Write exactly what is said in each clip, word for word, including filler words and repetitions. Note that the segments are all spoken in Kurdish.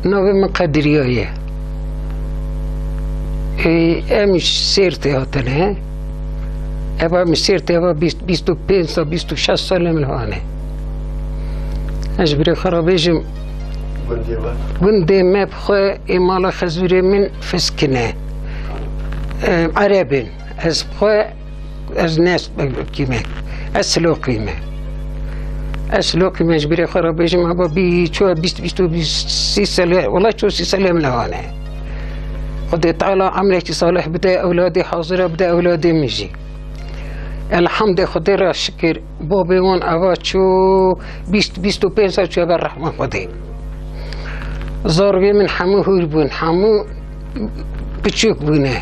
Navê min Qediriya ye. Ê, em ji Sêrtê hatine. Eva min Sêrtê eva bîst, bîst û pênc sal, bîst û şeş sal em li hane. Ez ji birê xwe re bêjim, Gundê we? Gundê me bi xwe ê mala xezûrê min Fiskine. Em Ereb in. Ez bi xwe Ez ne kî me. Ez Siloqî me. Ez Siloqî me, ji birê xwe re bêjim, heba bî ço bîst, bîst û bîst, sî sal, wela ço sî sal em li hane. Xwedê Teala emrekî salih bide, ewladê hazira bide, ewladê min jî. Elhamdê Xwedê re şikir, babê wan eva ço bîst, bîst û pênc sal çûye ber rehma Xwedê. Zarokê min hemû hûr bûn, hemû piçûk bûne.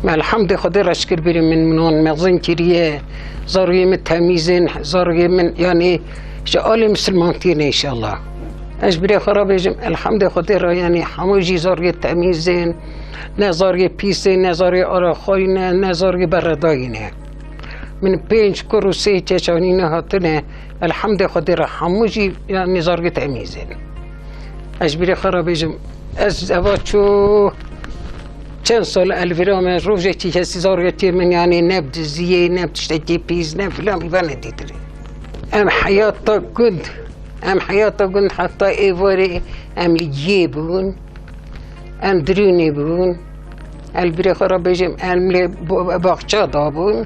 Me elhamdê Xwedê re şikir birê min, min wan mezin kiriye. Zarokê min temîz in, zarokê min, yanî ji alê misilmantiyê ne înşallah. Ez ji birê xwe re bêjim, elhamdê Xwedê re, yanî hemû jî zarokê temîz in, ne zarokê pîs in, ne zarokê araxayî ne, ne zarokê berredayî ne. Min pênc kur û sê keçanî ne hatine, elhamdê Xwedê re hemû jî, yanî zarokê temîz in. Ez ji birê xwe re bêjim, ez eva çû çend sal elvira me, rojekî kesî zarokê min, yanî ne bi diziyê, ne bi tiştekî pîs, ne filan, îva nedîtire. Em heyata gund, em heyata gund heta êvarê em li yê bûn, em dirûnê bûn. Elbirê xwe re bêjim, em lê bo-, baxça dabûn,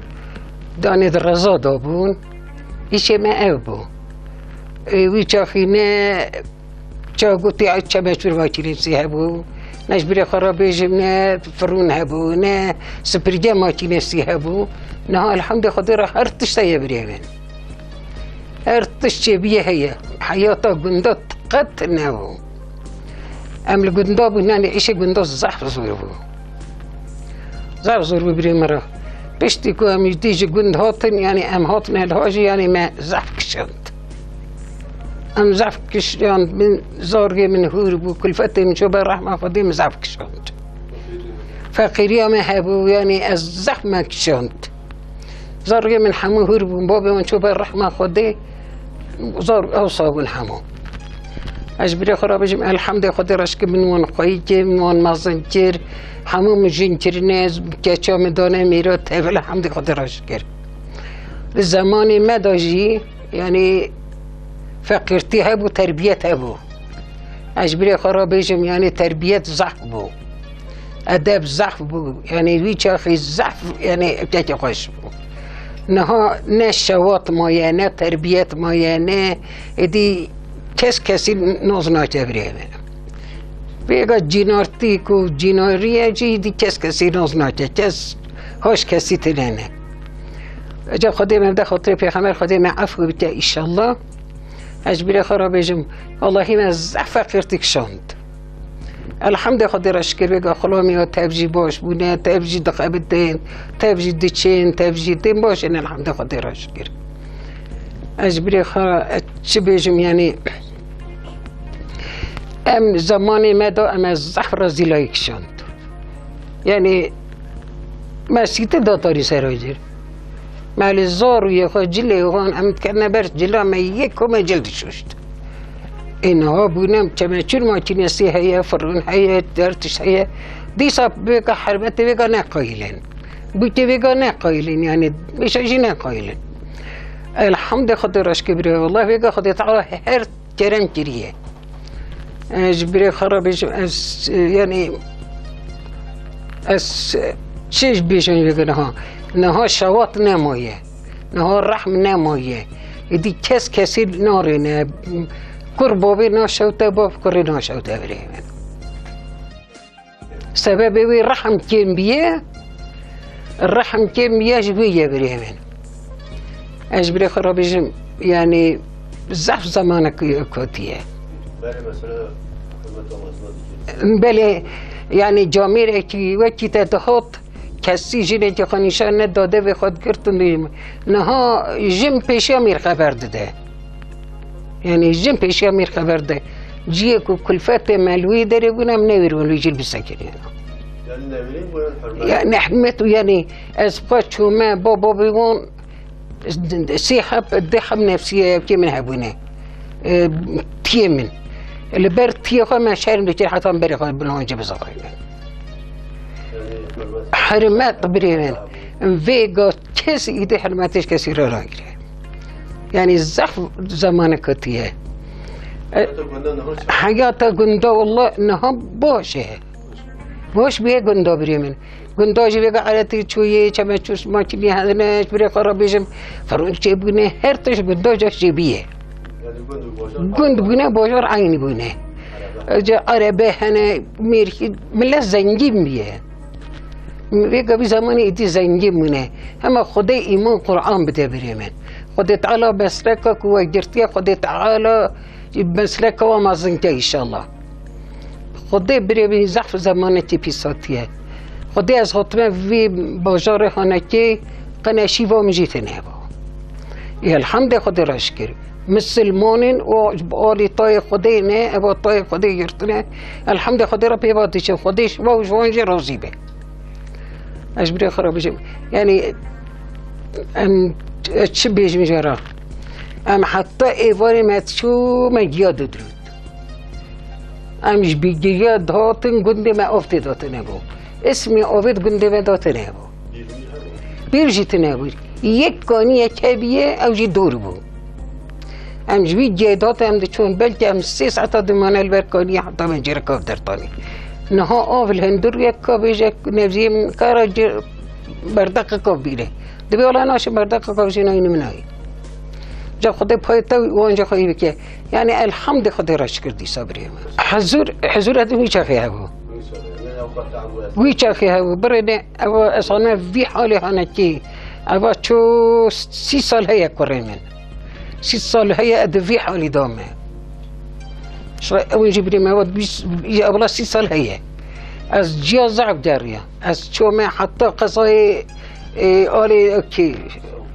danê di reza dabûn. Îşê me ev bû. Ê, wî çaxî ne Ça gotî, ew çemeçûr makînesî hebû, ne ji birê xwe re bêjim, ne firûn hebû, ne sipirge makînesî hebû. Niha elhamdê Xwedê re her tişt heye birê min. Her tişt çêbûye heye. Heyata gunda qet nebû. Em li gunda bûn, yanî îşê gunda zehf zor bû. Zaf zor bû birê min re. Piştî ku em îdî ji gund hatin, yanî em hatine liha jî, yanî me zaf kişand. Em zaf kişand, min zargê min hûr bû, kulfetê min çû ber rehma Xwedê, min zaf kişand. Feqîriya me hebû, yanî ez zaf me kişand. Zargê min hemû hûr bûn, babê wan çû ber rehma Xwedê, zar ew sabûn hemû. Ez ji birê xwe re bêjim, elhamdê Xwedê re şikir min wan xweyî kir, min wan mezin kir, hemû min jin kirine, keça min dane mîra tevil, elhamdê Xwedê re şikir. Di zemanê me de jî, yanî feqîrtî hebû, terbiyet hebû. Ez ji birê xwe re bêjim, yanî terbiyet zehf bû. Edeb zehf bû. Yanî wî çaxî zehf, yanî evkekî xweş bû. Niha ne şewat maye, ne terbiyet maye, ne êdî kes kesî noz nake birê min. Vêga cînartî ku cînarî ye jî êdî kes kesî noz nake. Kes hoş kesî tine ne. Eca Xwedê me bide xatirê Pêxember, Xwedê me efû bike înşallah. Ez ji birê xwe re bêjim, Allahî me zehf feqîrtî kişand. Elhamdê Xwedê re şikir, vêga xulamî ya tev jî baş bûne, tev jî dixebitin, tev jî diçin, tev jî tên baş in, elhamdê Xwedê re şikir. Ez ji birê xwe re çi bêjim, yanî em zemanê me de em e zehf rezîlayî kişand. Yanî me sîte datarî ser wê cir. Me li zor û yê xwe cilê wan em dikevne ber cila me yê ku me cil dişuşt. Ê niha bûne çemeçûr makînesî heye, firûn heye, her tişt heye. Dîsa vêga hermetê vêga ne qayîl in. Bûkê vêga ne qayîl in, yanî mêşa jî ne qayîl in. Elhamdê Xwedê re şikir birê, wellahî vêga Xwedê Teala her kerem kiriye. E, ji birê xwe re bêjim, ez, e, yanî, ez, e, çi ji bêjim vê niha? Niha şewat nemaye. Niha rehm nemaye. Êdî kes kesî narêne. Kur bavê naşewte, bav kurê naşewte birê min. Sebebê wê rehm kêm biye, rehm kêm biye ji wê ye birê min. Ez ji birê xwe re bêjim, yanî zehf zemanek kotiye. Belê, mesela, hizmeta mezina dikir. Belê, yanî camêrekî wekî te dihat, kesî jinekî xwe nîşan neda, devê xwe digirt û nî-, niha jin pêşiya mîr xeber dide. Yanî jin pêşiya mîr xeber de. Ciyê ku kulfetê me li wî derê bûne, em newêrin wî cil bisekinîne. Yanî newêrin bû hurmet. Ya nehmet û yanî ez xwe çûme, baba bê wan sê heb, deh heb nefsiye yekê min hebûne. E, tiyê min. Li ber tiyê xwe me şerm dikir, heta berê xwe bi nancê bizavayne. Hurmet birê min. Vêga kes îdî hurmetê ji kesî re nagire. Yani zehf zemanek hatiye. E, heyata gunda walla niha baş e. Baş bûye gunda birê min. Gunda jî vêga eretî çûyê, çemeçûs makînî hene, ji birê xwe re bêjim, fironçê bûne, her tişt gunda ca jê bîye. Gund bûne, bajar eynî bûne. Ca erebe hene, mêrkî, millet zengîn bûye. Vêga vî zemanê îdî zengîn bûne. Hema Xwedê îman Qur'an bide birê min. Xwedê Teala mesleka ku we girtiye, Xwedê Teala mesleka we mezin ke înşallah. Xwedê birê min zehf zemanekî pîs hatiye. Xwedê ez hatime vî bajarê hanekê qe neşîva min jî tune hebû. Ê, elhamdê Xwedê re şikir. Misilman in û ji alî tayê Xwedê ne, eva tayê Xwedê girtine. Elhamdê Xwedê re pê va diçin. Xwedê ji we û ji wan jî razî be. Ez ji birê xwe re bijim. Yani, em, ez çi bêjim jê re? Em heta êvarê me çû, me giya didirût. Em ji bîgiriya dihatin, gundê me av tê datine bû. Ismê avê di gundê me datine bû. Bîr jî tune bû. Yek kaniyek hebiye, ew jî dor bû. Em ji wî cihê dihatin, em diçûn, belkî em sê saeta dimane li ber kaniyê heta me cêreka dertanî. Niha av li hundir yek ka bêje, nevziyê min kara ci-, berdeqeka bîre. Dibê wala naşe berdeqeka jî nayî min nayî. Ca Xwedê payê te û wan jî xweyî bike. Yani elhamdê Xwedê re şikir dîsa birê min. Hezûr, hezûr ez wî çaxê hebû. Wî çaxê hebû. Birêne, ev esane vî halê hanekî. Eva çû sî sal heye kurê min. Sî sal heye di vî halî de me. Şe-, ew jî birê me vat bîst, ya wala sî sal heye. Ez ciya zehf geriya. Ez çûme heta qezayê, e, alê kî,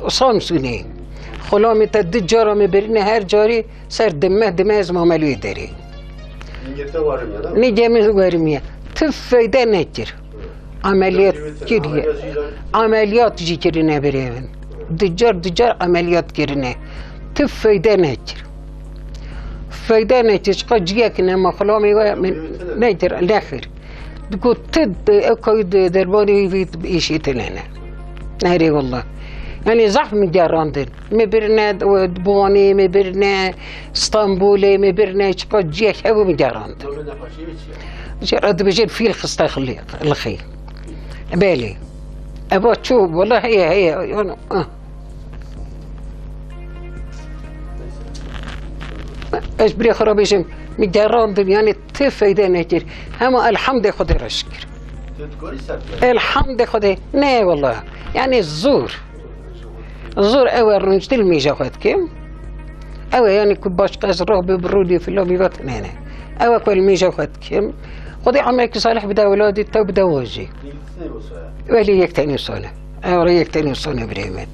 Samsûnê. Xulamê te du cara me birine, her carî ser dime, dime ez mamelûyê derê. Nîgê te werimiye, ne? Nîgê min werimiye. Ti feyde nekir. Ameliyat kiriye. Ameliyat jî kirine birê min. Dicar, dicar ameliyat kirine. Ti feyde nekir. Feyde nekir. Çiqa ciyek nema xulamê we min nekir, nexir. Digot ti de-, ew kayî de-, dermanê wî vî îşê tine ne. Erê wallah. Yani zehf min gerandin. Me birine, e, Buwanê, me birine Stenbolê, me birine çiqa ciyek hebû min gerandin. Jê re dibêjin fîl xiste xilî-, lixî. Belê. Eva çû, wala heye, heye. Yani, ah. Ez birê xwe re bêjim, min gerandin, yani ti feyde nekir. Hema elhamdê Xwedê re şikir. Tu dikarî ser bikî? Elhamdê Xwedê. Ne wala. Yani zor. Zor ew e, rûniştî li mêja xwe dikim. Ew e, yani ku başqa ez roh bi, bi rûdî filo bî vat ne ne. Ew e ku li mêja xwe dikim. Xwedê emrekî salih bide weladî te bide wajî. Wele yek tenî sone. Ew re yek tenî sone birê min.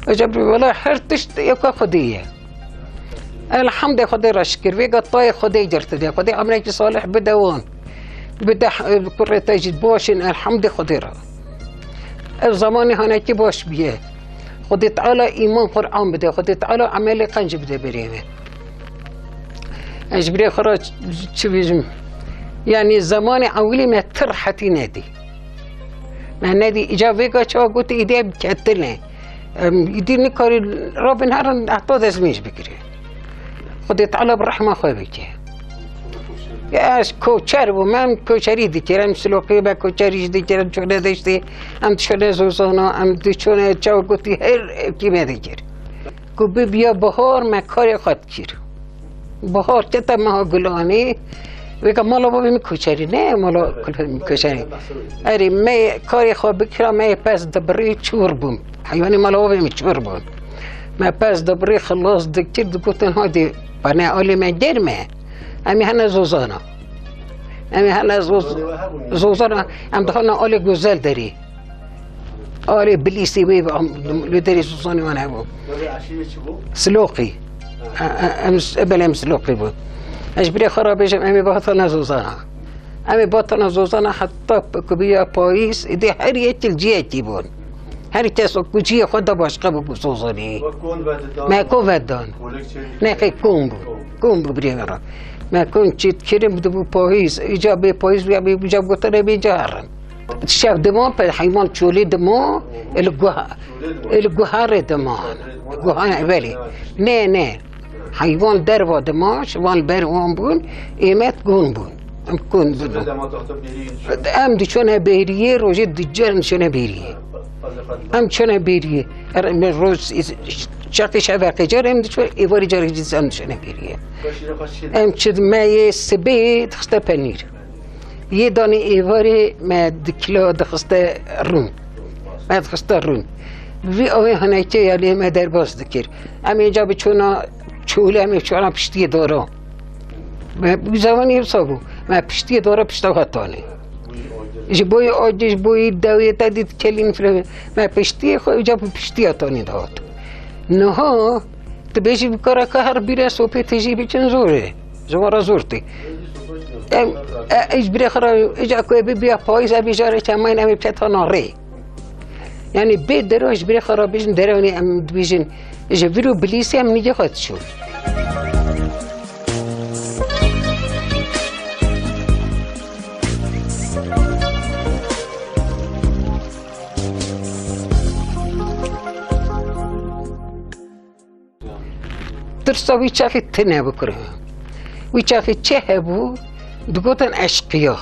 Ecab wala her tişt yeka Xwedê ye. Elhamdê Xwedê re şikir. Vêga tayê Xwedê girtine. Xwedê emrekî salih bide wan. Bide, e, kurê te jî baş in. Elhamdê Xwedê re. Ev zemanê hanekî baş bûye. Xwedê Teala îman Qur'an bide. Xwedê Teala emelê qenc bide birê me. Ez ji birê xwe re çi bêjim? Yani zemanê ewilî me ti rehetî nedî. Me nedî, îca vêga çawa gotî, îdî em ketine. Em, îdî nikarî rabin herin heta destmêj bigire. Xwedê Teala bi rehma xwe bike. Ya ez koçer bûm, em koçerî dikir, em Siloqê me koçerî jî dikir, em çûne deştê, em diçûne Zozana, em diçûne çawa gotî her kî me dikir. Ku bibiya bihar me karê xwe dikir. Bihar kete meha Gulanê, vêka mala bavê min koçerî, ne mala kulfê min koçerî. Erê me karê xwe bikira, me yê pez dibirî çûr bûm. Heywanê mala bavê min çûr bûn. Me pez dibirî xilas dikir, digotin hadî bane alê me germ e. Em ê hene Zozana. Em ê hene Zoz-, Zozana, em dixwene alê Gozel derê. Alê Bilîsê wê bi am-, li derê Zozanê wan hebû. Navê eşîrê çi bû? Siloqî. Ha. E, e, em s-, e, belê em Siloqî bûn. Ez ji birê xwe re bêjim, em ê bihatana Zozana. Em ê bihatana Zozana heta p-, ku bûya payîz, êdî her yek li ciyekî bûn. Her kes ku ciyê xwe da başqa bû Zozanê. Wek kon vedidan. Me kon vedidan. Kolek çêdî. Ne, xey kon bû. Kon. Kon bû birê me re. Me kon çît kirin dibû payîz. Îca bê payîz ya bê, îca gotine bê carin. Şev diman pe heywan çolê diman, li guha-, li guharê diman. Guha, belê. Ne, ne. Heywan derva diman, ji van ber wan bûn, êmet gon bûn. Em kon bûn. Em diçûne bêriyê, rojê dicar em diçûne bêriyê. Em çûne bêriyê. Er, me roj, çaxê şev qecar em diçû, êvarê carê dî em diçûne bêriyê. Em çi me yê sibê dixiste penîr. Yê danê êvarê me di kilo dixiste rûn. Me dixiste rûn. Vî awê hinekê yanê me derbas dikir. Em êca biçûna çolê, em ê çûna piştiyê dara. Me bi zemanî wisa bû. Me piştiyê dara pişta hetanê. Ji bo yê agê, ji bo yê dewê te dît kelîn filan. Me piştiyê xwe, êca bi piştiya tanê dihat. Niha, tu bêjî bi kara ka her bîre sopê têjî bikin zor e. Ji wan re zor tê. Em, e, ji birê xwe re, îca ku ê bibiya payîz, e, bêjarê çemayên em ê biketana rê. Yanî bê dero ji birê xwe re bêjin, derewanê em dibêjin, ji vir û bilîsê em nigê xwe diçûn. Tirsa wî çaxê tune bû kuro. Wî çaxê çi hebû, digotin eşqiya.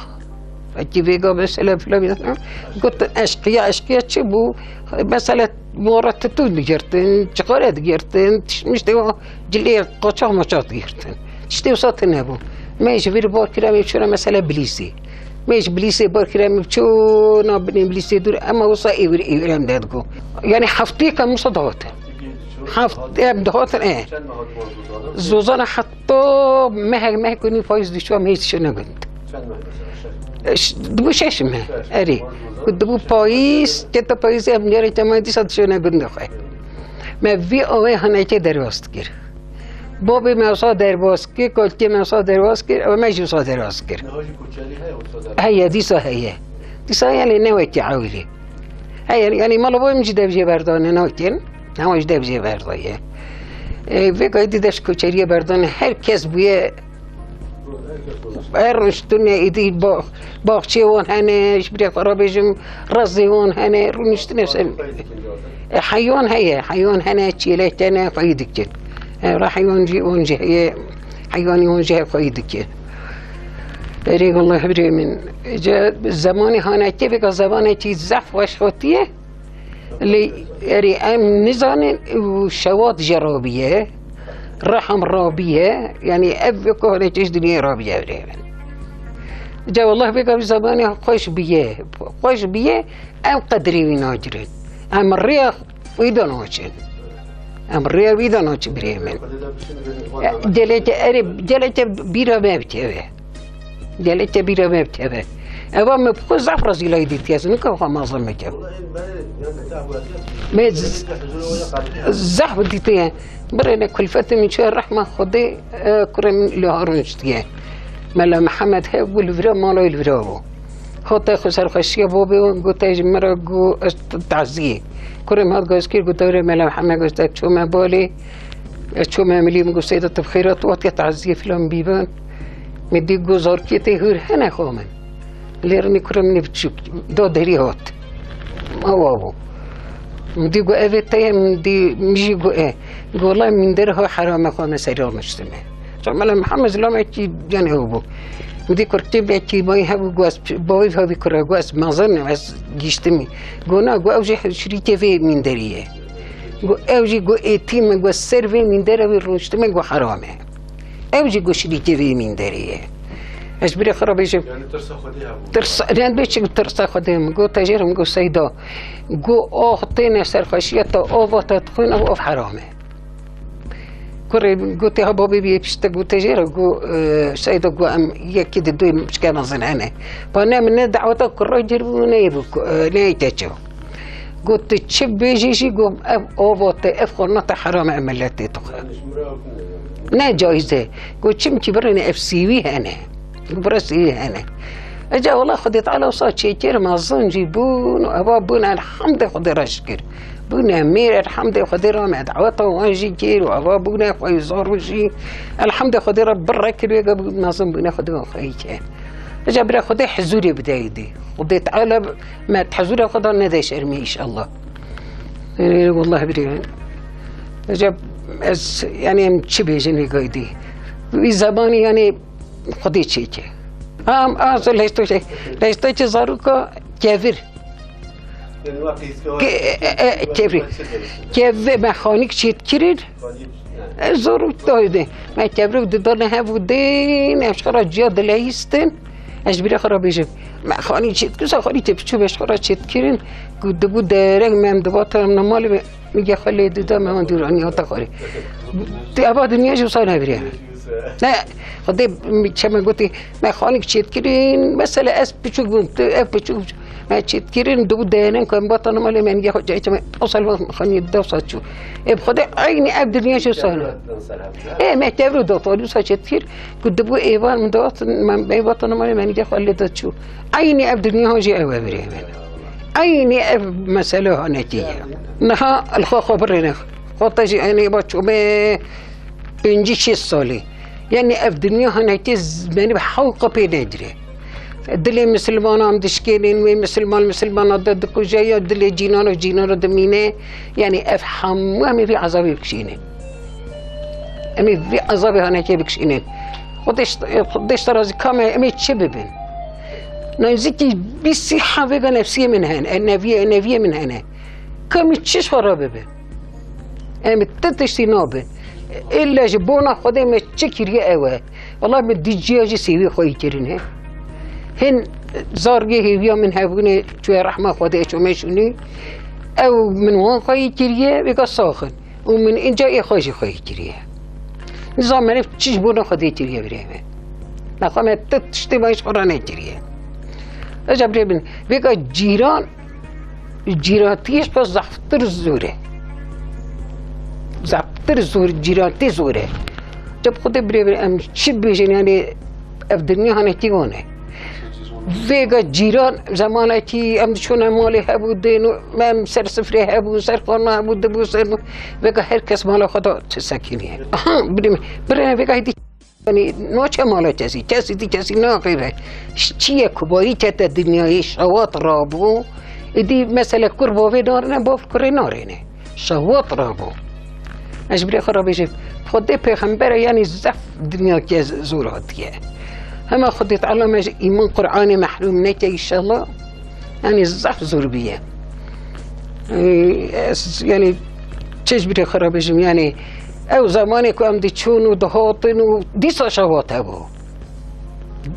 Wekî vêga mesela filan, gotin eşqiya, eşqiya çi bû? Mesela mora titûn digirtin, cixare digirtin, tişt-, miştê wa cilê qaçax maçax digirtin. Tiştê wisa tune bû. Me ji vir bar kira, me çûna mesela Bilîsê. Me ji Bilîsê bar kira, me çûna binê Bilîsê dûr, ema wisa êwir, êwir em de digo. Yani heftiyek em wisa dihatin. Heft-, em dihatin, e. Zozana heta mehek, mehek û nîv payîz diçû, em hêç diçûne gund. Çend meh mesela? Şeş meh? E, ş-, dibû şeş meh, erê. Ku dibû payîz, kete payîzê em nêrê te me dîsa diçûne gundê xwe. Me vî awê hinekê derbas dikir. Babê me wisa derbas kir, kalkê me wisa derbas kir, ew me jî wisa derbas kir. Niha jî koçerî heye wisa derbas? Heye, dîsa heye. Dîsa yani ne wekî ewilî. Heye, yani mala babê min jî dev jê berdane nakin. Hema jî dev jê berdaye. E, vê gayî dî dev ji koçeriyê berdane. Her kes bûye Her rûniştinê êdî ba-, baxçeyê wan hene, ji birê xwe re bêjim, rezê wan hene, rûniştinê se-, e, heywan heye, heywan hene, çêlek hene, xweyî dikin. E, re heywan jî wan jî heye, heywanî wan jî heye xweyî dikin. Erê, welleh birê min. Ce zemanê hanekê vêga zemanekî zehf weş hatiye. Lê erê em nizanin û şewat jî rabiye, rehim rabiye, yanî ev wek hane çeşt dinyayê rabiye birê min. Ca wallah bêka vî zemanê xweş biye, xweş biye, em qedrê wî nagirin. Em rêya wî de naçin. Em rêya wî de naçin birê min. Geleke erê, geleke bîra me bikeve. Gelek te bîra me teve. Eva me bi xwe zaf rezîlayî dîtiye, ez nika xwe mezin mekem. Me z-, zaf dîtiye. Birêne kulfetê min çûye rehma Xwedê, e, kurê min li Harûn ştiye. Mela Mihemed he bû li vira, mala wî li vira bû. Hate xwe serxweşiya babê wan gote ji min re got ez t-, taziyê. Kurê min hat gaz kir, got, "Dewrê Mela Mihemed got ez çûme balê." Ez çûme milî, min got, "Seyda, tu bi xêr hat, tu hatiye taziyê filan bîbin?" Min dî got, "Zarokê te hûr hene xwe min." Lê rinî kurê min ê biçûk, da derî hat. Awa bû. Min dî got, "Ev ê te ye?" Min dî, min jî got, "E." Got, "Wela mînder ha herame xwe me serî almiştime." Ca Mela Mihemed zilamekî, yani, ew bû. Min dî kurkê bekî bayî hebû, got, "Ez bavê vê kura, got, ez mezin im, ez giştimî." Got, "Na," got, "ew jî şirîkê vê mînderî ye." Got, "Ew jî," got, "êtîm e," got, "ser vê mîndere wî rûniştime," got, "heram e." Ew jî got, "Şirîkê vê mînderê ye." Ez ji birê xwe re bêjim. Yani tirsa Xwedê hebû. Tirsa, yani bê çi tirsa Xwedê min got, "Tejêr," min got, "Seyda." Got, "Ax têne serxweşiya te, ava te dixwin, ew av heram e." Kurê min gotê, "Ha babê biyê pişt te," gotê, "Jê re," got, "E, Seyda," got, "em yekî di duyê min piçke mezin hene." Pa ne min ne daweta kurê cir bû, ne yê bû, e, ne yê te çi. Got, "Tu çi bêjî jî," got, "ev ava te, ev xurna te heram e, ev miletê dixwe. Ne caiz e." Got, "Çimkî birêne ev sîwî hene." Got, "Bira sîwî hene." Eca wela Xwedê Teala wisa çêkir, mezin jî bûn û eva bûn, elhamdê Xwedê re şikir. Bûne mêr, elhamdê Xwedê re me daweta wan jî kir û ava bûne xwe zarû jî. Elhamdê Xwedê re birre kir wê ge bû mezin bûne Xwedê wan xweyî kir. Eca bira Xwedê hizûrê bide êdî. Xwedê Teala me hizûra xwe da nede şermê înşallah. Ê, wallah birê. Eca ez, yani, em çi bêjin wê gaydî. Wî zemanî, yani, Xwedê çêke. Am, az leşto şey, leşto çi zaroka kevir. Ke-, e, e, kevir. Kevir, me xanîk çêt kirin. E, zor û dayde. Me kevir didane hev û din, em ji xwe re ciya dileyistin. Ez ji bîra xwe re bêjim. Me xanîk çêt kirin, xanîk tê piçû me ji xwe re çêt kirin. Ku dibû dereng me em dibata em ne malê me. Mîge xwe lê dida me wan dûranî hata xwarê. Te eva dinya jî wisa nebiriye. Ne, Xwedê çeme gotî, me xanîk çêt kirin, mesela ez piçûk bûm, tu ev piçûk, me çêt kirin, dibû deyenin ku em batana malê me nîge xwe cayê çeme, o sal xanî dewsa çû. Ê bi Xwedê eynî ev dinya jî wisa ne. Ê me tevro da, wisa çêt kir, ku dibû êvar min da, me, me batana malê me nîge xwe lê da çû. Eynî ev dinya jî ew e birê min. Eynî ev mesele hanekî ye. Niha li xwe xwe birêne. Xwe te jî eynî ba çûme pêncî şêst salî. Yani ev dinya hanekî z-, beni bi hewqa pê nedire. Dilê misilmanan dişkênin, wê misilman misilmana de dikuje ya dilê cînana cînana dimîne. Yani ev hemû em ê vî ezabê bikişînin. Em ê vî ezabê hanekê bikişînin. Xwedê ji, Xwedê ji te razî ka me, em ê çi bibin? Nêzîkî bîst sî hevêga nefsiyê min hene, e, neviyê, e, neviyê min hene. Ka min çi ji xwe re bibe? Em ti tiştî nabin. Îlle ji bona Xwedê me çi kiriye ew e. Wela min di ciya jî sêwî xweyî kirin he. Hin zargê hêviya min hebûne çûye rehma Xwedê çûme şûnî. Ew min wan xweyî kiriye, vêga saxin. Û min înca ê xwe jî xweyî kiriye. Nizam meriv çi ji bona Xwedê kiriye birê me. Nexwe me ti tiştê me ji xwe re nekiriye. Eca birê min, vêga cîran, cîratiyê ji xwe zehftir zor e. Zehftir zor, cîratî zor e. Cem Xwedê birê min, em çi bêjin, yani, ev dinya hanekî wan e. Vêga cîran zemanekî em diçûne malê hebû dên û em ser sifrê hebû, ser xwarina hebû, dibû ser bû. Vêga her kes mala xwe da çi sekiniye. Aha, birê min, birê vêga hêdî, yani, naçe mala kesî, kesî dî kesî naxêve. Çi ye ku barî kete dinyayê, şewat rabû. Êdî mesele kur bavê narine, bav kurê narêne. Şewat rabû. Ez ji birê xwe re bêjim, Xwedê pêxembere, yanî zehf dinyakê zor hatiye. Hema Xwedê Teala me ji îman Qur'anê mehrûm neke înşallah. Yanî zehf zor bûye. Ee, ez, yanî çi ji birê xwe re bêjim, yanî ew zemanê ku em diçûn û dihatin û dîsa şewat hebû.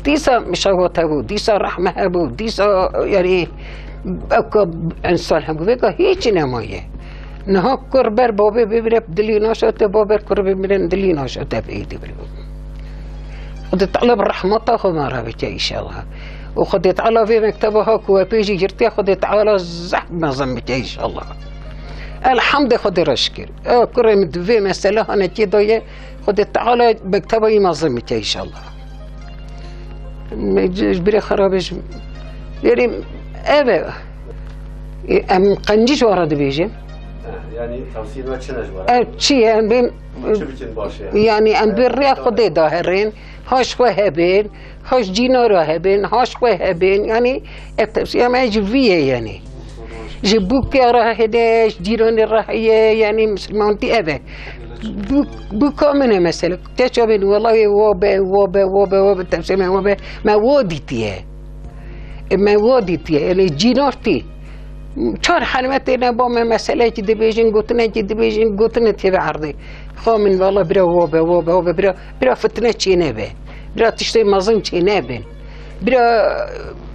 Dîsa şewat hebû, dîsa rehme hebû, dîsa, yanî, ewka ensal hebû. Vêka hîçî nemaye. Niha kur ber babê bimire dilî naşate, baber kur bimire dilî naşate pêdî biro. Xwedê Teala bi rehmeta xwe me re bike înşallah. Û Xwedê Teala vê mekteba ha ku we pê jî girtiye, Xwedê Teala zehf mezin bike înşallah. Elhamdê Xwedê re şikir. Ew kurê min di vê mesele hanekê de ye, Xwedê Teala mekteba wî mezin bike înşallah. Me ji, ji birê xwe re bêjim. Yanî ev e. E, em qencî ji we re dibêjin. He, yanî tavsiyê me çi ne ji we re? Ev çi ye? Em bên, çi bikin baş e? Yanî em bi rêya Xwedê de herin. Ha ji xwe hebên, ha ji cîna re hebên, ha ji xwe hebên. Yanî ev tavsiya me ji vî ye yanî. Ji bûkê re hene, ji cîranê re heye, yanî misilmantî ev e. Bû, bûka min e mesela. Keça min, wela wê wa be, wa be, wa be, wa be, tevsê me wa be. Me wa dîtiye. E, me wa dîtiye. Yanî cînar tî. Çar helmetê ne ba me meseleyekî dibêjin, gotinekî dibêjin, gotine têve erdê. Xwe min, wela bira wa be, wa be, wa be, bira, bira fitne çê nebe. Bira tiştê mezin çê nebin. Bira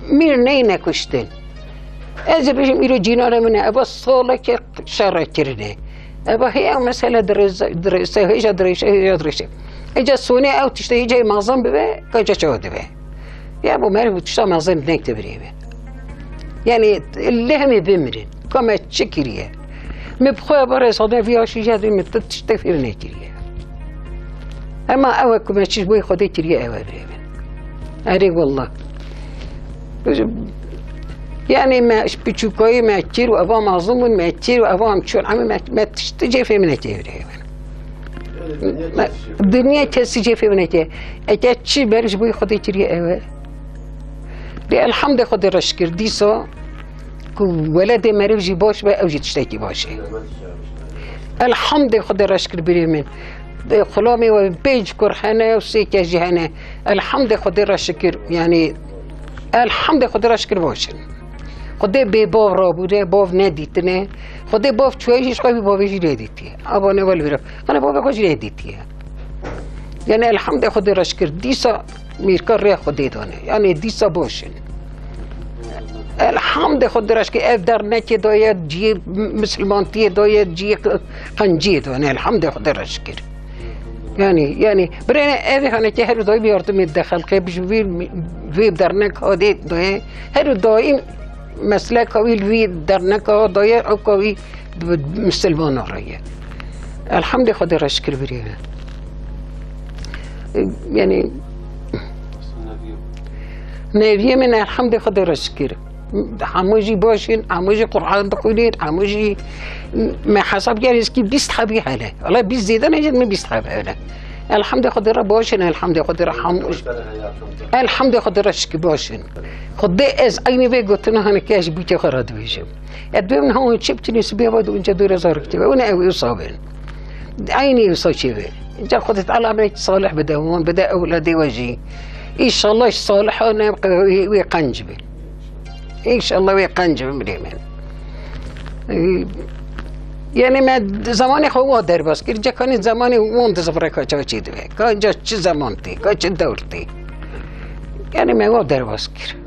mîr neyne kuştin. Ez ê bêjim, îro cînara min e, eva saleke şer kirine. Eva hê ew mesele dirêze-, dirêse, hêja dirêşe, hêja dirêşe. Hêja sonê ew tiştê hêja mezin bibe, ka ca çawa dibe. Ya bo meriv tişta mezin nek de birê be. Yani, lê hemê bimirin. Ka me çi kiriye? Me bi xwe ba resade vî aşî jê dê me tu tiştê fêr nekiriye. Ema ew e ku me çi ji bo Xwedê kiriye ew e birê min. Erê wallah. Bêjim, Yani me piçûkayî me kir û eva mezin bûn, me kir û eva em çûn, emî me, me tişt cêfê min nekê birê min. Me, dinya kesî cêfê min nekê. Eke çi meriv ji bo Xwedê kiriye ew e. Lê elhamdê Xwedê re şikir dîsa ku weledê meriv jî baş be, ew jî tiştekî baş e. Elhamdê Xwedê re şikir birê min. Xulamê we pênc kur hene û sê kes jî hene. Elhamdê Xwedê re şikir, yanî elhamdê Xwedê re şikir baş in. Xwedê bê bav rabûne, bav nedîtine. Xwedê bav çûye jî ji xwe bî bavê jî nedîtiye. Ava ne wel vira. Xane bavê xwe jî nedîtiye. Yani elhamdê Xwedê re şikir dîsa mîrka rê Xwedê dane. Yani dîsa baş in. Elhamdê Xwedê re şikir ev dernekê daye ciyê misilmantiyê daye ciyê qenciyê dane. Elhamdê Xwedê re şikir. Yani, yani birêne ev haneke her daim yardımê de xelqê bi vî, vî dernek hadê daye. Her daim mesleka wî vî derneka daye, ewka wî misilmana re ye. Elhamdê Xwedê re şikir birê. Yani, neviyê min elhamdê Xwedê re şikir. Hemû jî baş in, hemû jî Qur'an dixwînin, hemû jî me hesab kir, êskî bîst hebî hele. Wala bîst zêde ne, me bîst heb hele. Elhamdê Xwedê re baş in, elhamdê Xwedê re hemû. Elhamdê Xwedê re şikir baş in. Xwedê ez eynî vê gotina haneke ez ji bûkê xwe re dibêjim. Ez dibêm niha hûn çi bikin, sibê ve de hûn çi dûre zar kitêbe. Hûn ew wisa bin. Eynî wisa çêbe. Ca Xwedê Teala me salih bide hûn, bide ewladê we jî. Înşallah salih ne wê, wê qenc be. Înşallah wê qenc be birê min. Ee, yani me zamanê xwe wa derbas kir. Ca kanî zamanê wan di zifreka çawa çê dibe. Ka ca çi zaman tê, ka çi dewr tê. Yani me wa derbas kir.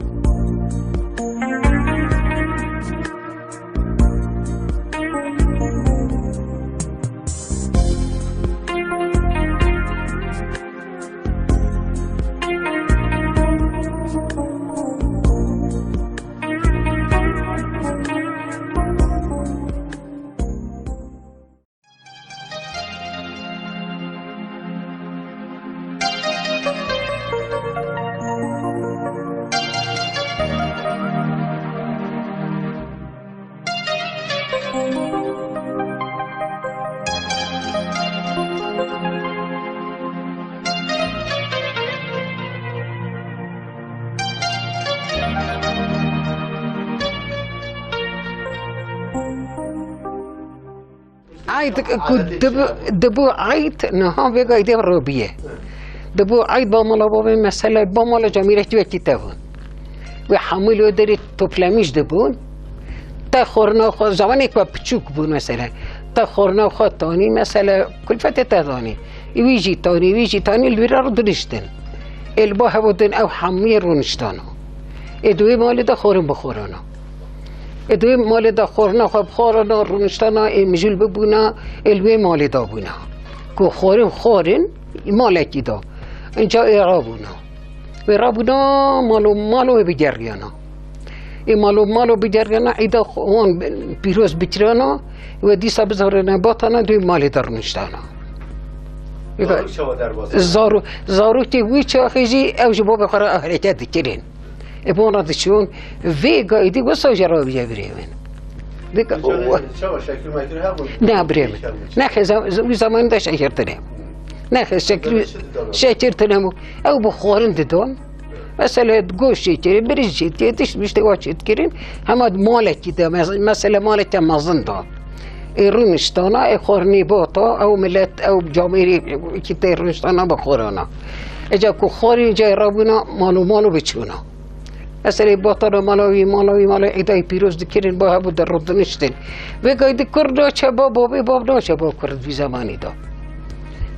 Eyd ku dibu, dibu eyd niha vêga eydê robiye. Dibu eyd ba mala babê, mesela ba mala camîrekî wekî te bûn. Wê hemû li wê derê toplemîş dibûn. Te xorna xwe, zamanê ku piçûk bûn mesela. Te xorna xwe tanî mesela, kulfetê te danî. Wî jî tanî, wî jî tanî, li wî re rûdiniştin. Ê li ba hevo din ew hemûyê rûniştana. Ê di wê malê de xorin bixorana. Ê di wê malê de xorina xwe bixorana, rûniştana, ê mijûl bibûna, ê li wê malê de bûna. Ku xorin, xorin malekî da. Înca ê rabûna. Wê rabûna, malo, malo wê bigeriyana. Ê malo, malo bigeriyana, eyda xwe wan pîroz bikirana, wê dîsa bizorene batana, di wê malê de rûniştana. Zarok çawa derbas? Zaro-, zarokê wî çaxê jî ew ji bo bi xwe re hereket dikirin. E, bona diçûn, vê gaydî wisa jî rabiye birê min. Dika, çawa şekil mekil hebûn? Ne, birê min. Nexê, zam-, zam-, wî zamanî de şekir tine. Nexê, şekil, şekir tine bû. Ew bi xwarin didon. Mesela goşt çêkirin, birîz çêkirin, tişt mişt wa çêkirin. Hema malekî de, mes-, mesela maleke mezin de. Ê rûniştana, ê xwarinê bata, ew milet, ew camêrê ki tê rûniştana bi xwarana. Eca ku xwarî cayê rabûna, malo malo biçûna. Mesela batana mala wî, mala wî, mala êdayê pîroz dikirin, ba hebû de rûdiniştin. Vê gaydî kur naçe ba babê, bab naçe ba kur di vî zemanî de.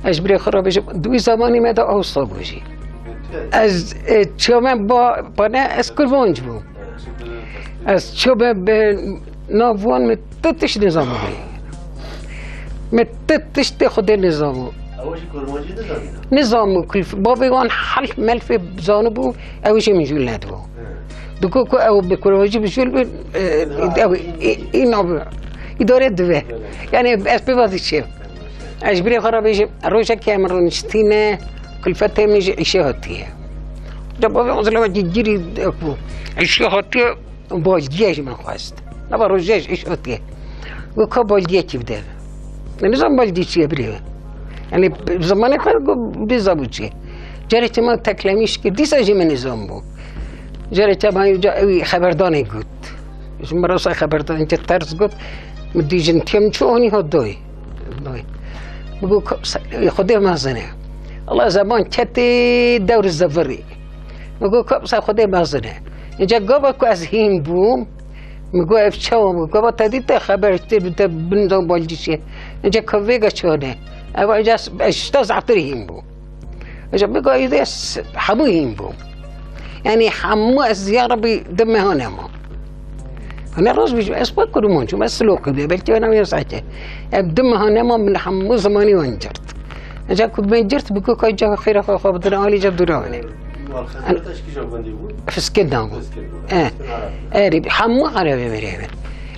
Ez ji birê xwe re bêjim, di wî zemanî me de awsa bû jî. Ez, e, çiya me ba, pane, ez kurmanc bûm. Ez çiya me bi nav wan me tu tişt nizam bû. Me tu tiştê Xwedê nizam bû. Ew jî kurmancî nizanî da? Nizam bû, kulf-, bavê wan helf melfê zanibû, ew jî mijûl nedibû. He. Digo ku ew bi kurmancî mijûl bin, e, ew, e, e, nabû. Îdare dibe. Evet. Yani ez pê vazî çi? Ez ji birê xwe re bêjim, rojekê em rûniştîne, kulfetê min ji îşê hatiye. De bavê wan zilewekî girî bû. Îşê hatiye, Baldiye ji min xwest. Nava rojê ji îş otiye. Got, ka baldiye kî bide? Nizam baldiye çi ye birê we? Yani, zamanê xwe got, bê zabû çi ye? Carê çima teklemîş kir, dîsa jî min nizam bû. Carê çima ew ca, ew xeberdanê got. Ji min rasa xeberdanê ters got. Min dî jin têm çû, anî hat doy. Doy. Min got, ka, Xwedê mezin e. Allah, zeman ketê dewr zivirî. Min got, ka, Xwedê mezin e. Înca gava ku ez hîn bûm, min got, ev çawa? Min got, gava te dî te xeber te, te bin dan balcî çi ye. Înca ka vêga çawa ne? Ev, înca ez, ez ji te zehtir hîn bûm. Înca min got, îdî ez hemû hîn bûm. Yani hemû ez, ya Rebî, di meha nema. Hûn ê rast bijî, ez xwe kurûman çûm, ez Silokê bû, belkî wena wê saetê. Em di meha nema, min hemû zimanî wan girt. Înca ku me girt, bi ku ka ca xêra xwe, xwe bidin alî, ca dûra wan ê. Malxeterê te ji kîjan gundî bû? Fiskê dan bû. Fiskê bû. Eh. Fiskê Arab. Erê, hemû Arabê berê min.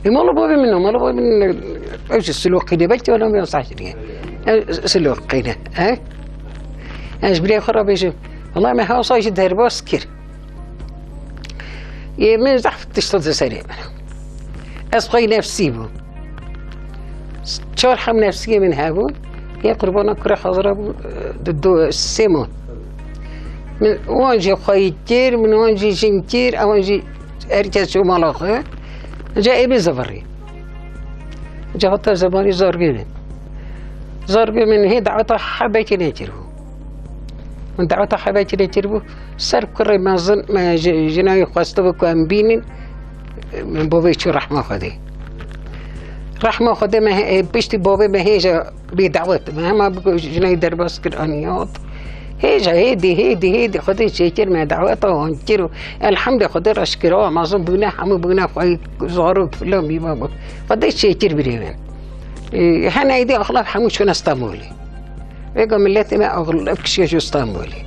Ê, mala bavê min, mala bavê min, ew jî Silokî ne, belkî wena wê saetê. Ew Silokî ne, eh? Ez ji birê xwe re bêjim, wela me hewsa jî derbas kir. Yê min zehf tişta di serê min. Ez xweyî nefsî bûm. Çar heb nefsiyê min hebûn. Yê qurbana kurê Xezra bû, di du, sê man. Min wan jî xweyî kir, min wan jî jin kir, ewan jî her kes çû mala xwe. Ca ê min zivirî. Ca hata zemanî zargê min. Zargê min hê daweta hebekê nekiribû. Min daweta hebekê nekiribû. Ser kurê mezin, me ji-, jina wî xwestibû ku em bînin, min bo vê çû rehma Xwedê. Rehma Xwedê me he-, piştî bavê me hêja bê dawet. Me hema bi jina wî derbas kir, anî hat. Hêja hêdî, hêdî, hêdî Xwedê çêkir me daweta wan kir û elhemdê Xwedê re şikir, ew mezin bûne, hemû bûne xweyî zarok filan bî me bû. Xwedê çêkir birê min. Ê, hene êdî axlaf hemû çûne Stenbolê. Vêga miletê me axlaf kişiye ji Stenbolê.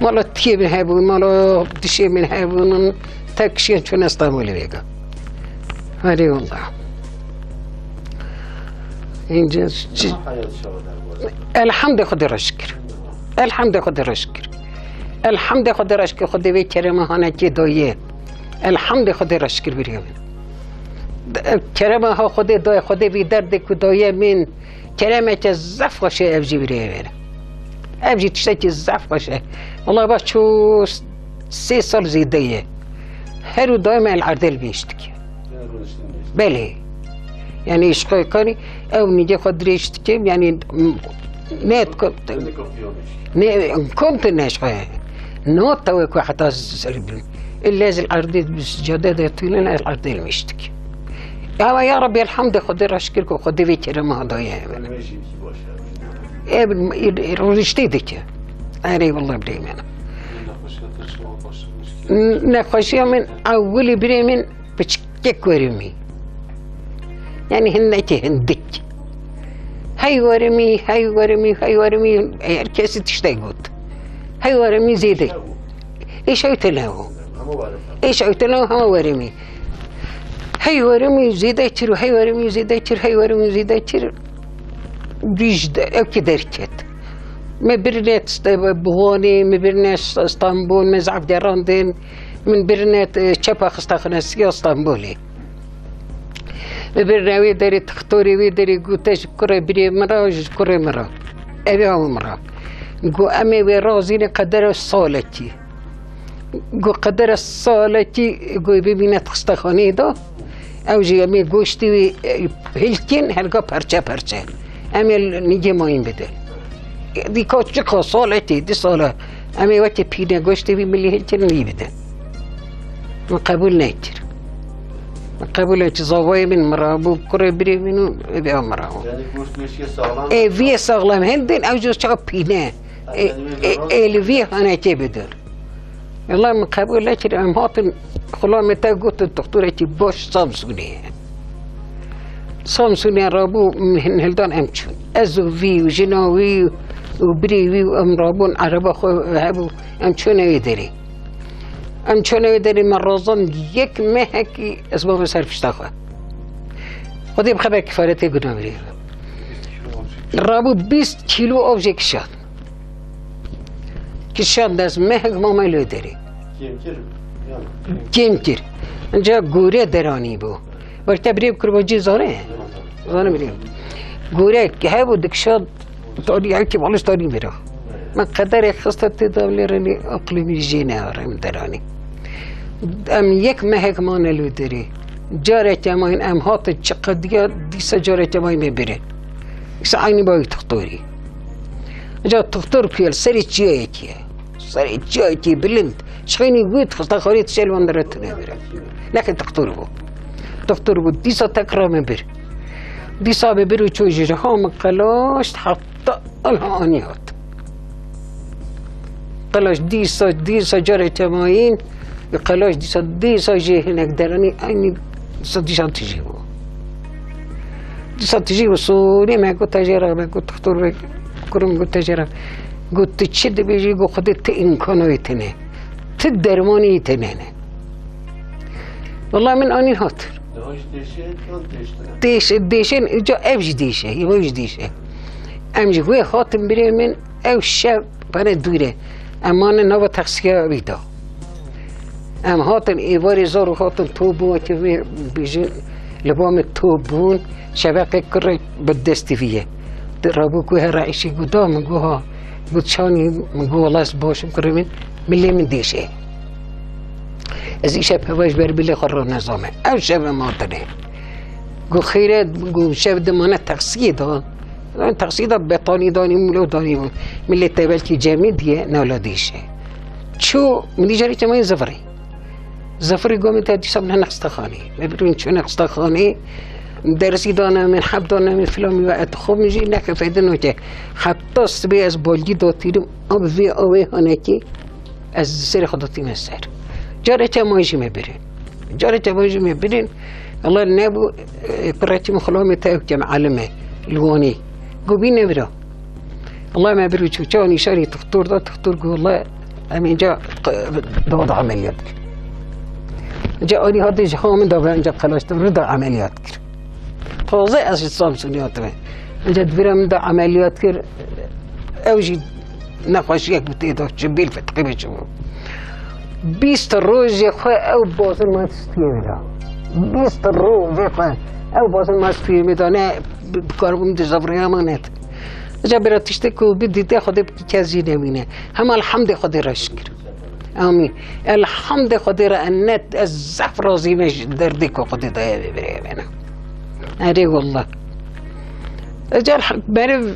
Mala tiyê min hebûn, mala dişê min hebûn, tev kişiye çûne Stenbolê vêga. Erê wela. Înca çi-, Elhemdê Xwedê re şikir. Elhemdê Xwedê re şikir. Elhemdê Xwedê re şikir. Xwedê vê kerema hanekê daye. Elhemdê Xwedê re şikir birê min. Kerema ha Xwedê daye, Xwedê vî derdê ku daye min, keremeke zehf xweş e ev jî birê min. Ev jî tiştekî zehf xweş e. Wela baş çû sê sal zêde ye. Her û daima el erdê li mêştikê. Belê. Yani ji xwe kanî ew nîgê xwe dirêj dikim, yani m-, ne ko-, ne, kom tu ne ji xwe. No tewê ku heta ser bin. Ille zil erdê bi cade de tûnin, el erdê li mêştikê. Ama ya Rabbi, elhamdê Xwedê re şikir ku Xwedê vê kerema daye. E, e, rûniştê dike. Erê wela birê min. Nexweşiya min ewilî birê min piçkek werimî. Yani hindekî hindik. Hey werimî, hey werimî, hey werimî, her kesî tiştek got. Hey werimî zêde. Êşew tune bû. Êşew tune û hema werimî. Hey werimî zêde kir û hey werimî zêde kir, hey werimî zêde kir. Dîj de, ew ki derket. Me birine Buxanê, me birine Stanbol, me zaf gerandin. Min birine, e, çepa xista xinesiya Stanbolê. Me birine wê derê, tixtorê wê derê gote ji kurê birê min re, ji kurê min re. Ev ê min re. Got, em ê wê razîne qedere salekî. Got, qedere salekî, got, bimîne xistexaneyê de. Ew jî em ê goştê wî, e, hilkin, helga perçe perçe. Em ê nîgê mayîn bidin. Dîka çiqa salekî, di sala. Em ê wekî pîne goştê wî milî hilkin wî bidin. Min qebûl nekir. Min qebûl nekir, zavayê min mira bû, kurê birê min û êdî ew mira bû. Yani goşt meşiye sağlam. Ê, vî saxlem hindin, ew jî çawa pîne. Ê, ê, ê, li vî hanekê bidin. Wela min qebûl nekir, em hatin xulamê te gotin, doktorekî baş Samsûnê ye. Samsûnê rabû, min hildan em çûn. Ez û vî û jina wî û birê wî û em rabûn, ereba xwe hebû, em çûne wê derê. Em çûne wê derê, me razand yek mehekî ez bavê ser pişta xwe. Xwedê bi xeber kifaretê guna birê. Rabû bîst kîlo av jê kişand. Kişand ez mehek mame li derê. Kêm kir, yan? Kêm kir. Înca gore deranî bû. Wexta birê bi kurbacî zane. Zane birê. Gore hebû dikşa tarî, ew kî balış tarî bira. Me qederê xiste tê de lê renî aqlê min jê neyare min deranî. Em yek mehek mane li derê. Careke mayîn em hatin çi qediya dîsa careke mayîn me birê. Îsa eynî bawî tixtorî. Înca tixtor ku ye, li serê çiyayekî ye. Serê çiyayekî bilind. Şixênî wî dixista xarê dişê li wan dere tune bire. Nexê dixtor bû. Dixtor bû. Dîsa tekra me bir. Dîsa me bir û çû jî ha min qelaşt heta anha anî hat. Qelaş dîsa, dîsa careke mayîn, qelaş dîsa, dîsa jî hinek deranî eynî dîsa, dîsa tijî bû. Dîsa tijî bû, sorî me got, "Te jê re," me got, "Doktor bey, kurim," got, "Te jê re." Got, "Tu çi dibêjî?" Got, "Xwedê ti îmkana wê tine. Ti dermanê wî tine ne." Wela min anî hat. Deha jî dêşê, yan dêştine? Dêşe, dêşên, ca ev jî dêşe, ev jî dêşe. Em ji wê hatin birê min, ew şev pere dûr e. Em mane nava taksiya wî da. Em hatin êvarê zor û hatin top bû, wekî vê bêjin, li ba min top bûn, şeveqê kurê bi destî vî ye. Di rabû ku here îşî got da min got ha, got çanî min got wela ez baş im kurê min, milê min dêşe. Ez îşev peva ji ber bilê xwe ranezame. Ew şev em hatine. Got xêre, got şev dimane taksiyê da. Em taksiyê da betanî danî, mûlo danî. Milê te belkî cemî diye, nala dêşe. Çû, min dî carê çemayê zivirê. Zafirê gomê te dîsa min hene xistexanê. Me birûn çûne xistexanê. Dersî dane min, heb dane min, filan min ve et xwe min jî nexefedin oke. Heta sibê ez balgî datîrim, a bi vê awê hanekî ez serê xwe datîme ser. Careke ma jî me birîn. Careke ma jî me birîn. Allah nebû, e, kurekî min xulamê te ew kem elime. Li Wanê. Gobî nevira. Allah me bir û çû çawa nîşanî tixtor da, tixtor got, "Wela em înca q-, da da emeliyat kir." Înca anî hatê ji ha min da ve înca qelaştir da emeliyat kir. Taze ez ji Samsunê hatime. Înca di vira min da emeliyat kir. Ew jî nexweşiyek bi tê de çi bîl fetqî çi bû. Bîst rojê xwe ew bazin ma stûyê min da. Bîst rojê xwe ew bazin ma stûyê min da. Ne bi-, bikaribûm di zevriya min net. Ca bira tiştê ku bidîte Xwedê kes jî nemîne. Hema elhamdê Xwedê re şikir. Amîn. Elhamdê Xwedê re ennet ez zehf razî me ji derdê ku Xwedê daye vê birê me ne. Erê wallah. Ecel meriv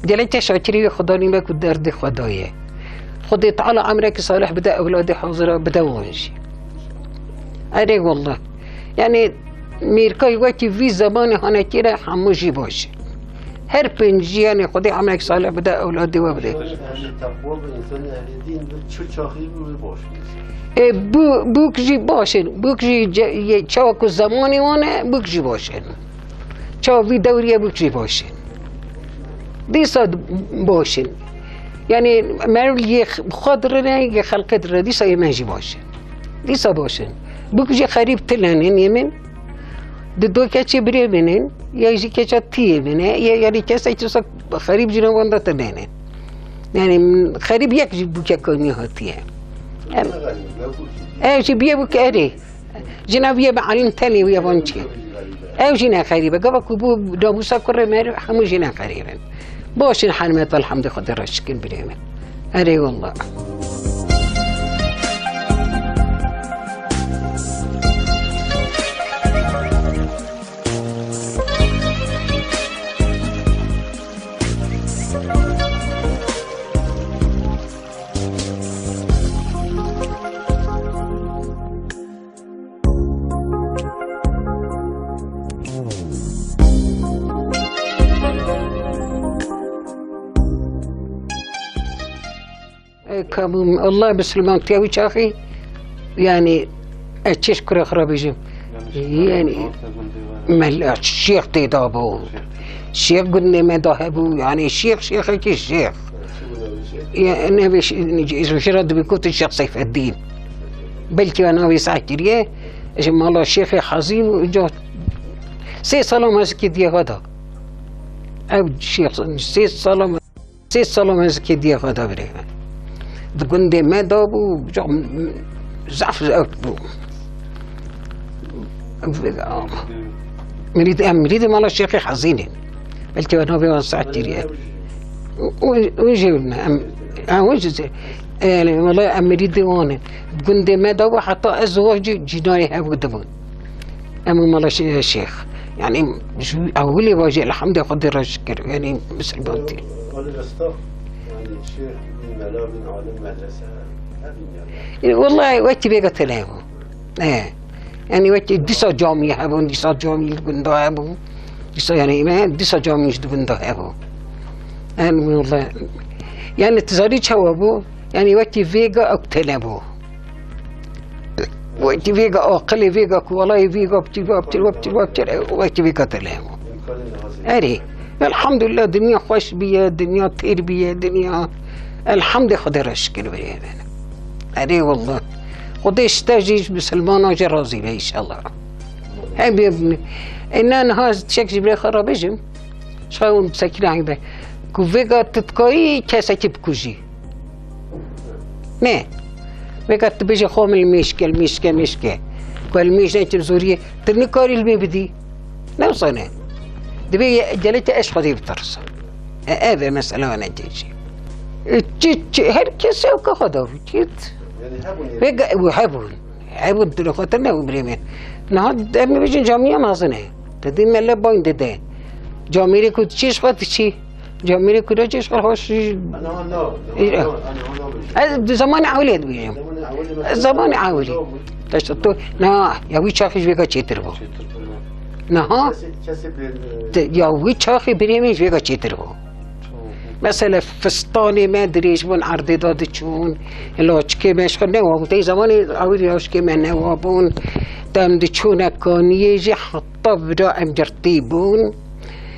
gelek te şakirî wê Xudanî me ku derdê xwe daye. Xwedê Teala emrekî salih bide, ewladê hazira bide wan jî. Erê wallah. Yani Mêrkayî wekî vî zemanê hanekî re hemû jî baş e. Her pêncî yanê Xwedê emrek salih bide, ewladê we bide. Ehlî teqwa be, însan ehlî dîn be, çi çaxî be wê baş be. E, bû-, bûk jî baş in. Bûk jî ce-, yê, çawa ku zemanê wan e, bûk jî baş in. Çawa vî dewrî ye, bûk jî baş in. Dîsa baş in. Yani meriv yê xwe dirine, yê xelqê dirine. Dîsa yê me jî baş in. Dîsa baş in. Bûk jî xerîb tilenin yê min. Di do keçê birê min in, ya jî keça tiyê min e, ya, yanî kesek wisa xerîb jî ne wenda te nêne. Yanî xerîb yek jî bûke kanî hatiye. Em, ev jî biyê bûke erê. Jina viye be alim tenê viye van çi. Ew jî ne xerîb e. Gava ku bû namusa kurê me hemû jî ne xerîb in. Baş in hal me, elhamdê Xwedê re şikir birê min. Erê wallah. E, kabûm, Allah, misilmantiya wî çaxî, yanî, e, çi ji kura xwe re bêjim. Yanî, mel-, şêx tê de bû. Şêx gundê me de hebû, yanî, şêx, şêxekî şêx. Ya, nevê ş-, ji, ji re dibî gotin Şêx Seyfeddîn. Belkî we navê seh kiriye, ji mala Şêxê Hezî bû, ca sê sala mezikê diye xwe da. Ew şêx, sê sala me-, sê sala mezikê diye xwe da birê me. Di gundê me de bû, ca m-, zaf zewt bû. Mirîd, em mirîdê mala Şêxê Hezîn in. Belkî we navê wan saet kiriye. Û, û jî em, ha, û jî, yani, wala em mirîdê wan in. Gundê me de bû, heta ez û wan jî cînayê hev dibûn. Em û mala Şê-, Şêx. Yani, ji ewilê ve jî elhamdê Xwedê re şikir. Yani, misilman tê. Alî Resta, yani, Şêx, mela bin alim medrese, ne bileyim yani. E, wallahî, wekî vêga tune bû. E. Yani wekî dîsa camî hebûn, dîsa camî li gunda hebû. Dîsa yani me dîsa camî ji gunda hebû. Yani wala, yani tu zanî çawa bû? Yani wekî vêga ew tune bû. Wekî vêga aqilê vêga ku walayê vêga bitir, bitir, bitir, bitir, wekî vêga tune bû. Erê. Elhamdulillah, dinya xweş biye, dinya têr biye, dinya. Elhamdê Xwedê re şikir biye. Erê wallah. Xwedê ji te jî, ji misilmanan jî razî be înşallah. Hemî, êna niha ez tiştek ji birê xwe re bêjim. Ji xwe hûn sekîna hîn be. Ku vêga tu dikarî kesekî bikujî. Ne. Vêga tu bêjî xwe min li mêşke, li mêşke, mêşke. Ku li mêş neçim zoriyê, tu nikarî li min bidî. Ne wisa ne. Divê ye-, gelê te ez Xwedê bitirsim. E, ev e mesela ne tê jî. E, çi, çi, her kes ew ka xwe da bû, çi? Vêga, ew hebûn. Hebûn dilê xwe tune bû birê min. Niha em bêjin camiya mezin e. Te dî me le bayn dide. Camêrê ku diçî ji xwe diçî. Camêrê ku diçî ji xwe hoş. Ana, ana, ana, ana, ana, ana. Ez di zamanê ewilê dibêjim. Zamanê ewilê. Zamanê ewilê. Te işte tu, na, ya wî çaxî ji vêga çêtir bû. Çêtir bû. Niha, kesê, kesê pê, e, te, ya wî çaxî birê min ji vêga çêtir bû. Mesela fistanê me dirêj bûn, erdê de diçûn, laçikê me ji xwe newa bûn. Tey zamanê ewilî laçikê me newa bûn. Dem diçûne kaniyê jî heta vira em girtî bûn.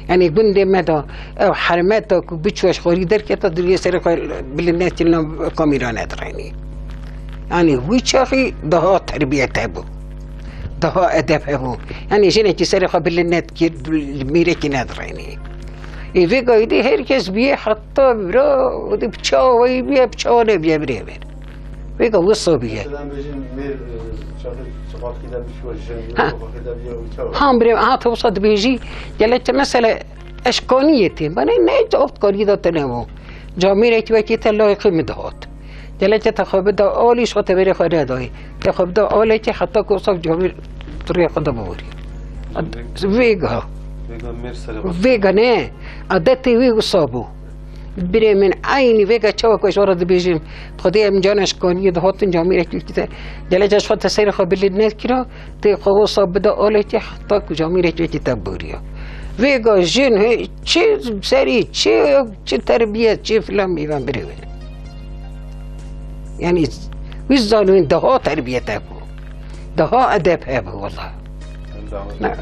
Yani gundê me de ew hermeta ku biçû ji xwarî derketa, diriyê serê xwe bilind nekirina, kamîra nedirênî. Yani wî çaxî daha terbiyet hebû. Daha edeb hebû. Yani jinekî serê xwe bilind nedikir, li mêrekî nedirênî. Ê vê gayî dî her kes bîye heta vira, û dî bi çawa wayî bîye, bi çawa nebîye birê vir. Vêga wisa bûye. Mesela bêjin mêr, e, çaxê sokakî de bişuwe, jin Ha. Sokakî de bîye û çawa? Ha, birê, ha, tu wisa dibêjî, gelek te mesela eşkaniyê tê. Bana ne, ew kanî de tune bû. Camêrekî wekî te layîqî min dihat. Gelek te xwe bida alî, ji xwe teberê xwe nedayî. Te xwe bida alekî heta ku wisa camêr rê xwe de biborî. Vêga. Vêga mêr serê xwe. Vêga ne. Adetê wî wisa bû. Birê min, eynî vêga çawa ku ez ji we re dibêjim, Xwedê em cana ji kaniyê dihatin, camêrekî te, gelek ez xwe te serê xwe bilind nekira, tê xwe wisa bide alekî heta ku camêrekî te boriya. Vêga jin, hê, çi serî, çi, çi terbiyet, çi filan mîvan birê wê. Yani, wî zanîn daha terbiyet hebû. Daha edeb hebû, wala. Hem davetê wî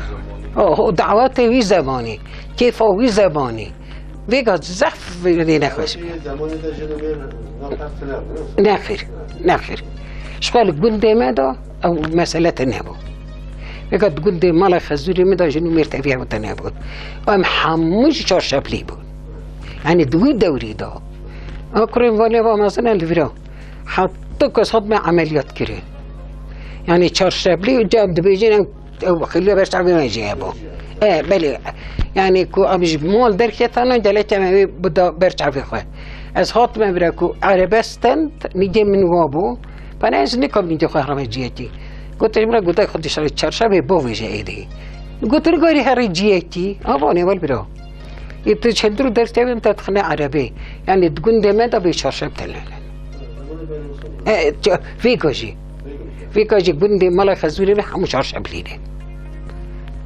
zemanî. Oh, dawetê wî zemanî, kêfa wî zemanî. Vêga zehf vê nexweş. Zamanê de jin û mêr navhev tune bû. Nexêr, nexêr. Ji xwe li gundê me de ew mesele tune bû. Vêga di gundê mala Xezûrê me de jin û mêr tevî hev tune bûn. Em hemû ji çarşeplî bûn. Yani di wî dewrî de. A kurên vanê va mezin e li vira. Heta ku ez hatime emeliyat kirin. Yani çarşeplî, ca dibêjin em Ew xêliya ber çavê me jî hebû. E, belê. Yani ku em ji mal derketana, gelek em ê bida ber çavê xwe. Ez hatime bira ku erebestan nîgê min wa bû. Bana ez nikam nîgê xwe herime ciyekî. Gotin bira, gotin xwe dişarê çarşemê bavêje êdî. Gotin garî herî ciyekî. Avanê wel bira. Ê tu çendir û derkevin te dixine erebê. Yani di gundê me de bê çarşem tune ne. E, ça-, vêga jî. Vêga jî gundê mala Xezûrê ve hemû çarşeblî ne.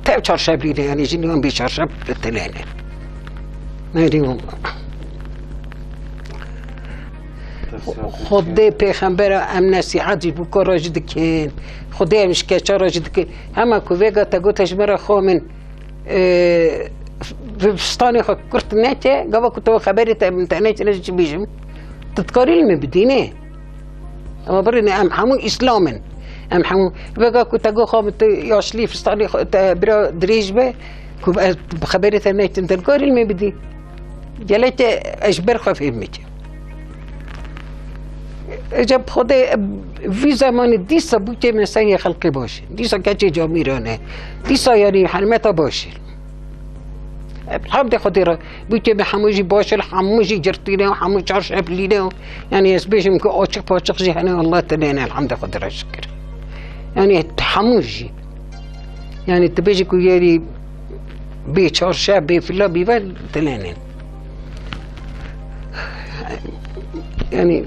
Tev çarşeblî ne, yani jin wan bê çarşeb tune ne. Neydi bu? Xwedê pêxembera em nesîhet jî bû kara jî dikin. Xwedê em ji keça re jî dikin. Hema ku vêga te gote ji me re xwe min e, fistanê xwe kurt neke, gava ku tu xeberê te min te neke, ne çi bîjim. Tu dikarî li min bidî, ne? Ama birîne em hemû Îslam in. Em hemû, vêga ku te got xwe min tu yaşlî fistanê xwe te bira dirêj be, ku ez bi xeberê te nekim, tu dikarî li min bidî. Gelek te ez ji ber xwe fêm bikim. Eceb Xwedê vî zemanî dîsa bûkê me serê xelkê baş e. Dîsa keçê camîran e. Dîsa yanî hermeta baş e. Elhamdê Xwedê re bûkê me hemû jî baş e, hemû jî girtî ne, hemû çarşev lî ne. Yanî ez bêjim ku açiq paçiq jî hene, Allah tenê ne, elhamdê Xwedê re şikir. Yanî hemû jî. Yanî tu bêjî ku yerî bê çarşev, bê fila bî ve, tenê ne. Yanî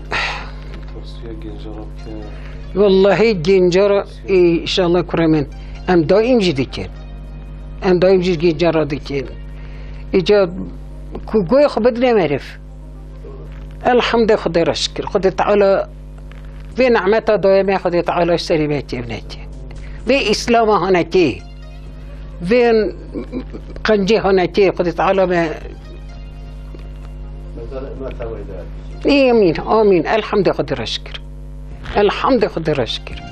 Wellahî genca re, e, înşallah kure min. Em daîm jî dikin. Em daîm jî genca re dikin. Îca ku goyê xwe bidine meriv. Elhamdê Xwedê re şikir. Xwedê Teala vê nemeta daye me, Xwedê Teala ji serê me kêv neke. Vê Îslama hanekê. Vê qencê hanekê. Xwedê Teala me Amîn, amîn. Elhamdê Xwedê re şikir. Elhamdê Xwedê re şikir.